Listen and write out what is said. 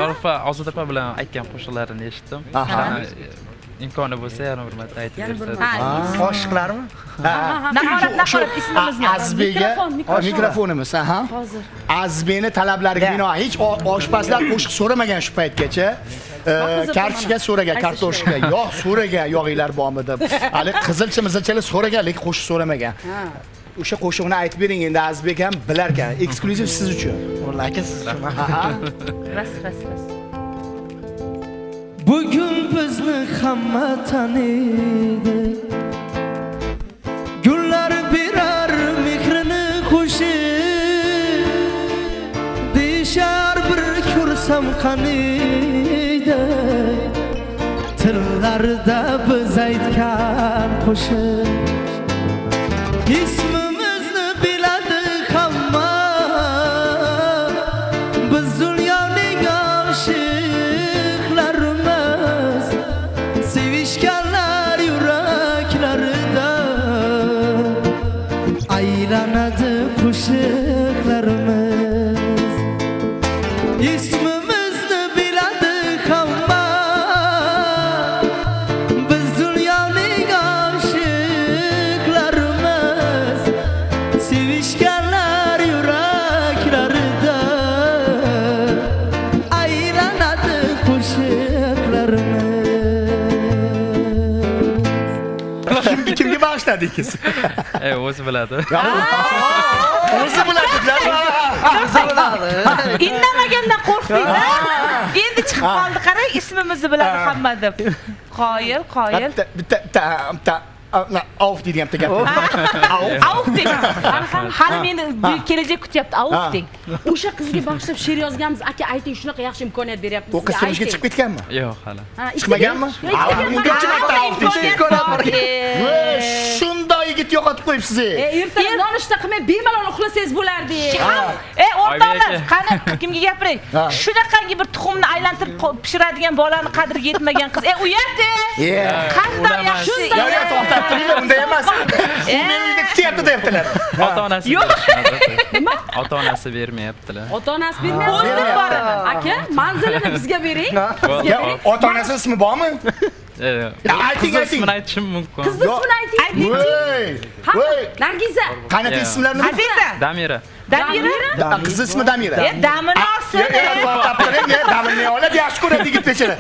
Opa, Ozoda opa bilan aytgan qo'shiqlarini eshitdim. Imkoni bo'lsa, yana bir marta aytib Yana bir bersa. marta. Qo'shiqlarmi? Nahorat, nahorat, ismimizni. Azizbekga Mikrofon, mikrofon. Mikrofonimiz, aha. Hozir. Azizbekni talablariga binoan hech oshpazlar qo'shiq so'ramagan shu paytgacha. Mahfuza Kartoshka mana. so'ragan, Qaysi kartoshka, yog' so'ragan, yog'inglar bormi deb. Hali qizilcha mizilchalar so'ragan, lekin qo'shiq so'ramagan. O'sha qo'shiqni aytib bering endi, Azizbek ham bilar ekan. Eksklyuziv siz uchun. Bo'ldi aka, siz uchun. Aha. Ras, ras, ras. Bugun bizni hamma taniydi. Gullar berar mehrini qo'shib. Deyishar bir ko'rsam qaniydi. Tillarida biz aytgan qo'shiq. Ismimizni biladi hamma. Biz dunyoning oshiqlarimiz. Sevishganlar yuraklarida aylanadi qo'shiqlarimiz. Ismimizni biladi hamma. Biz dunyoning oshiqlarimiz. Sevishganlar yuraklarida aylanadi qo'shiqlarimiz. Kimga, kimga bag'ishladingiz? O'zi biladi. O'zi biladi. O'zi biladi. Indamagandan qo'rqding. Endi chiqib qoldi, qarang, ismimizni biladi hamma deb. Qoyil, qoyil. Bitta, bitta, bitta, bitta, auf deydigan bitta gap. Auf. Auf deng. Hali meni buyuk kelajak kutyapti. Auf deng. O'sha qizga bag'ishlab she'r yozganmiz. Aka, ayting, shunaqa yaxshi imkoniyat beryapmiz U qiz sizga, turmushga ayting. chiqib ketganmi? Yo'q hali. Ha, Chiqmaganmi? Yo'q, ikkita Ungacha marta auf deysiz. Imkoniyat bor. Shundoq yigit yo'qotib qo'yibsiz. Ertalab nonushta qilmay bemalol uxlasangiz bo'lardi. O'rtoqlar, Oybek aka. qani, kimga gapiray? Shunaqangi bir tuxumni aylantirib pishiradigan bolani qadriga yetmagan qiz. Uyat. Qanday Ular yaxshi. Yo'q, yo'q, to'xtab turinglar, unday emas. U meni uyda kutyapti deyaptilar. Ota onasi Yo'q. Nima? Ota onasi bermayaptilar. Ota onasi bermayapti. O'zim boraman. Aka, manzilini bizga bering. Bizga Ya, bering. ota onasini ismi bormi? Ayting, Qiz ayting. ismini aytishim mumkin. Qizni ismini ayting. Ayting. Voy! Hamma Voy! Nargiza. Qaynota ismlari nima? Aziza. Damira. Damira. Qizni ismi Damira. Damini olsin. Yo'q, yo'q, to'xtab turing, damini oladi, yaxshi ko'radi yigit bechora.